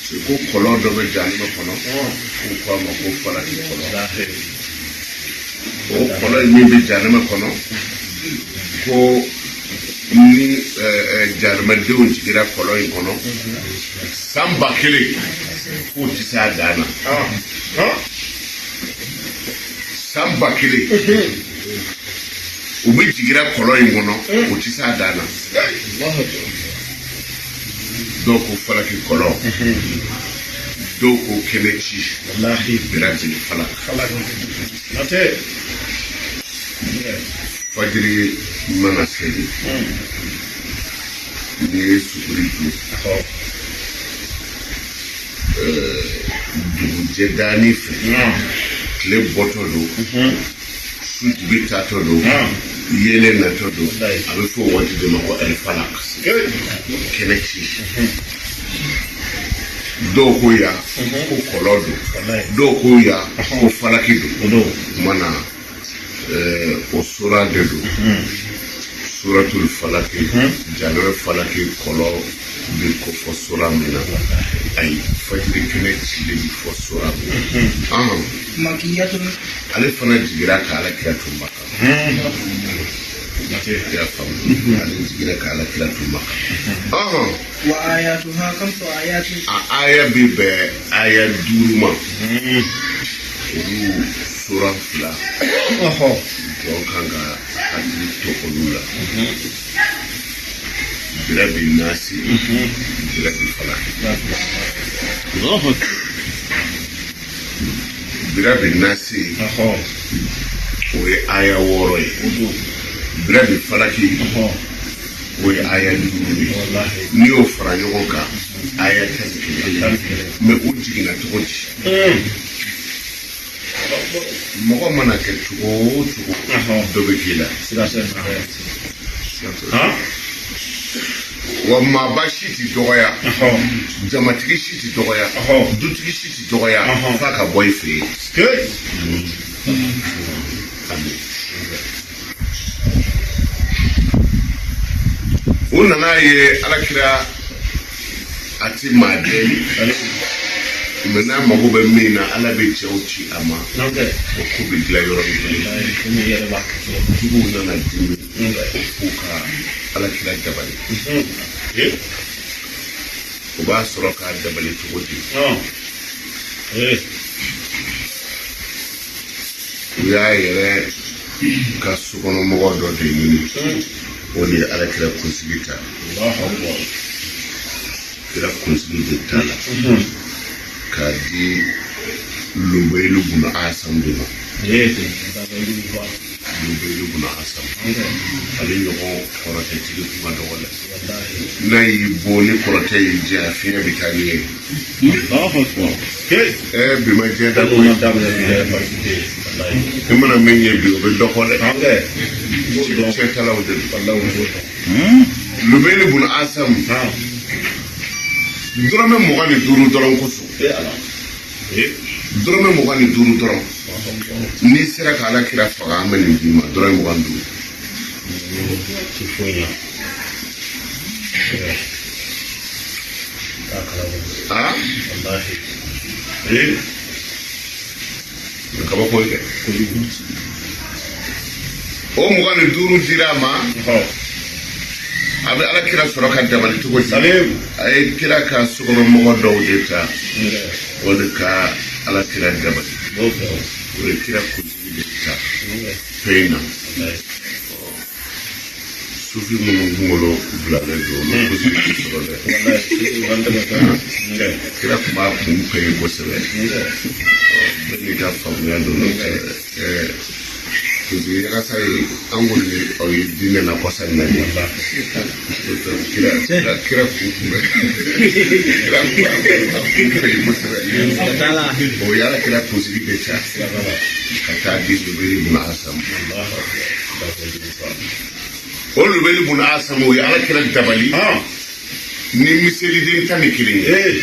Ko kɔlɔn dɔ bɛ jahanama kɔnɔ, k'u ko a ma ko falaki kɔlɔn. O kɔlɔn in min bɛ jahanama kɔnɔ, ko ni jahanamadenw jigira kɔlɔn in kɔnɔ san 1000, k'u tɛ se a dan na. San 1000 u bɛ jigira kɔlɔn in kɔnɔ, u tɛ se a dan na. Dɔw ko falaki kɔlɔn, dɔw ko kɛnɛ ci, birabil falak. Fajiri mana seli, n'i ye suguri dun, dugujɛdani fɛ, tile bɔtɔ don, su dibi taatɔ don, yeelen natɔ don, a bɛ fɔ o waati de ma ko alifalak, kɛnɛ ci. Dɔw ko yan ko kɔlɔn don, dɔw ko yan ko falaki don. O tuma na o sura de don, suratul falaki. Janɛmɛ falaki kɔlɔn bɛ ko fɔ sura min na, ayi, fajiri kɛnɛ cilen bɛ fɔ sura min na. Makiyatun. Ale fana jigira ka ala kira to Maka. I y'a faamu, ale jigira ka ala kira to Maka. Wa ayatuha khamsu ayatin. A aya bɛ bɛn aya 5 ma. Olu sura 2, jɔn kan ka hakili to olu la: birabi nasi, birabi falaki. Birabi nasi, o ye aya 6 ye. Birabi falaki, o ye aya 5 ye. N'i y'o fara ɲɔgɔn kan, aya 11. Mais u jiginna cogo di? Mɔgɔ mana kɛ cogo o cogo, dɔ bɛ k'i la. Wa maaba si tɛ dɔgɔya, jamatigi si tɛ dɔgɔya, dutigi si tɛ dɔgɔya f'a ka bɔ i fɛ yen. U nana ye alakira a ti maa deli, mais n'a mago bɛ min na, ala bɛ cɛw ci a ma, o ko bɛ dilan yɔrɔnin kelen. Juguw nana dimi k'u ka alakira dabali. U b'a sɔrɔ k'a dabali cogo di? U y'a yɛrɛ ka sokɔnɔmɔgɔ dɔ de ɲini, o de ye alakira kunsigi ta. Kira kunsigi de ta la k'a di Lubeyilu buna Asam de ma. Lubeyilu buna Asam, ale ɲɔgɔn kɔrɔtɛtigi tun ka dɔgɔ dɛ. N'a y'i bɔ ni kɔrɔtɛ y'i jɛ, a fiɲɛ bɛ taa n'i ye. Bi ma diɲɛ da koyi. I mana min ye bi, o bɛ dɔ kɔ dɛ. Cɛtalaw de don. Lubeyilu buna Asam, dɔrɔmɛ 25 dɔrɔn kosɔn, dɔrɔmɛ 25 dɔrɔn, n'i sera ka ala kira faga, an bɛ nin d'i ma, dɔrɔmɛ 25. Aa, kabako ye dɛ. O 25 dira a ma, a bɛ ala kira sɔrɔ ka dabali cogo di? A ye kira ka sokɔnɔmɔgɔ dɔw de ta, o de ka ala kira dabali. O ye kira kunsigi de ta fɛn na. Sufi minnu kunkolo bilalen don, olu kunsigi tɛ sɔrɔ dɛ. Kira tun b'a kun pɛɲɛ kosɛbɛ. Bɛɛ n'i ka faamuya don. N'o tɛ, kunsigi ɲagasa ye an kɔni ye aw ye diinɛ la kɔsa in na de. N'o tɛ, kira kun tun bɛ, kira kun b'a kun pɛɲɛ kosɛbɛ. O ye ala kira kunsigi de ta ka taa di Lubeli buna Asam. O Lubeli buna Asam, o ye ala kira dabali ni miseliden 11 ye.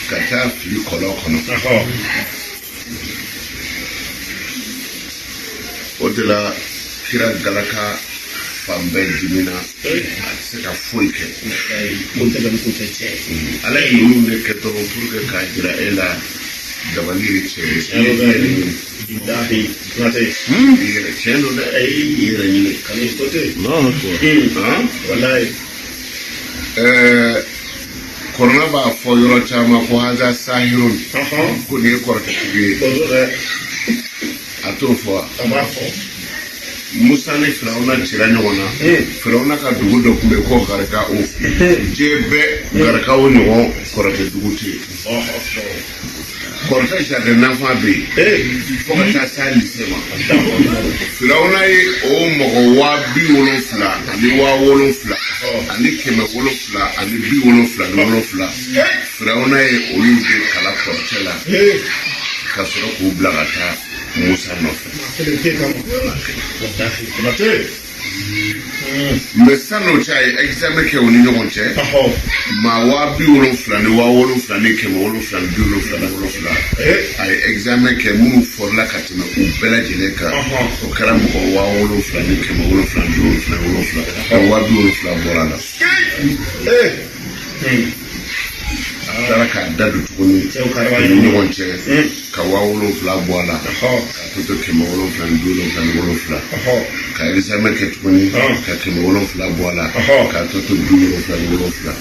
Ka taa fili kɔlɔn kɔnɔ. O de la kira galaka Fan bɛɛ dimina, a tɛ se ka foyi kɛ. Ko tɛ ni ko tɛ cɛ. Ala ye ninnu de kɛ dɔrɔn pour que k'a jira e la, dabali ye cɛ ye, i ye yɛrɛ ɲini. Bilahi, Konate. I yɛrɛ tiɲɛ don dɛ, i yɛrɛ ɲini. Kan'i to ten. Han? Walayi. Kɔrɔna b'a fɔ yɔrɔ caman ko haza sahirun, ko nin ye kɔrɔtɛtigi ye. O don dɛ. A t'o fɔ wa? A b'a fɔ. Musa ni Firawuna cira ɲɔgɔn na. Firawuna ka dugu dɔ tun bɛ yen ko Garikaw. Diɲɛ bɛɛ Garikaw ɲɔgɔn kɔrɔtɛ dugu tɛ yen. Kɔrɔtɛ jardin d'enfant bɛ yen fo ka taa s'a lycée ma. Firawuna ye o mɔgɔ 70 000 ani 70 777 Firawuna ye olu de kalan kɔrɔtɛ la ka sɔrɔ k'u bila ka taa Musa nɔfɛ. Kelen pe kama. Walahi, Konate. Mais san'o cɛ, a ye examen kɛ u ni ɲɔgɔn cɛ. Maa 70 000 ni 70 000 ni 777, a ye examen kɛ, minnu fɔrila ka tɛmɛ u bɛɛ lajɛlen kan, o kɛra mɔgɔ 70 000 ni 777, o 70 000 bɔra la. A taara k'a da don tuguni Cɛw kariba u ni ɲɔgɔn cɛ ka 70 000 bɔ a la ka to to 777, ka examen kɛ tuguni ka 700 bɔ a la k'a to to 77,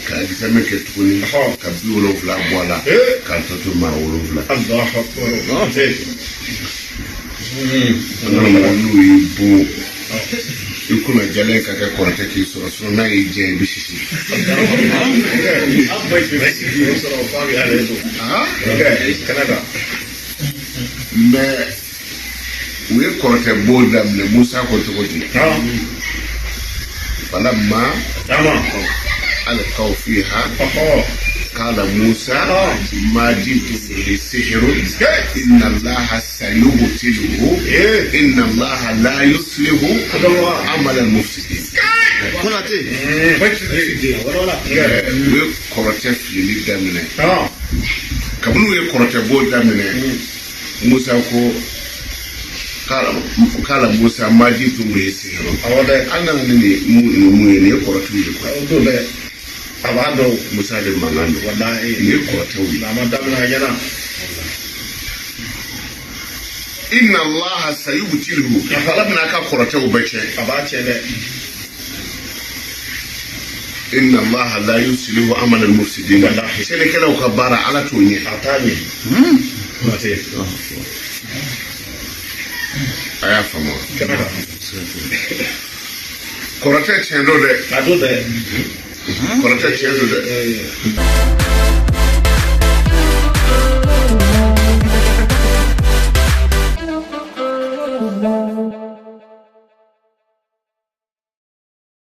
ka examen kɛ tuguni ka 70 bɔ a la k'a to to maa 7. Allahu akbar. Konate. An ka mɔgɔ n'u y'i bon, i kunna jalen ka kɛ kɔrɔtɛ k'i sɔrɔ, sinon n'a y'i diya, i bɛ sisi. Sɔrɔ fa bɛ ale don. Canada. Mais u ye kɔrɔtɛ bon daminɛ, Musa ko cogo di? Falamma Ama. alqaw fiha qala Musa ma ji'tum bihi sihrun inna Allaha sayubtiluhu inna Allaha la yuslihu amala al-mufsidin. Konate. Wala. U ye kɔrɔtɛ filili daminɛ. Kabini u ye kɔrɔtɛ bon daminɛ, Musa ko qala Musa ma ji'tum bihi sihrun. Awɔ dɛ. An nana ni nin mun nin mun ye? Nin ye kɔrɔtɛw ye koyi. O don dɛ. A b'a dɔn. Musa de mankan don. Walahi. Nin ye kɔrɔtɛw ye. A ma daminɛ a ɲɛna. Inna Allaha sayubtiluhu, Ala bɛna a ka kɔrɔtɛw bɛɛ tiɲɛ. A b'a tiɲɛ dɛ. Inna Allaha la yuslihu amala al-mufsidin. Walahi. Tiɲɛnikɛlaw ka baara, Ala t'o ɲɛ. A t'a ɲɛ. Konate. A y'a faamu wa? Canada. Kɔrɔtɛ tiɲɛ don dɛ. A don dɛ. Kɔrɔtɛ tiɲɛ don dɛ.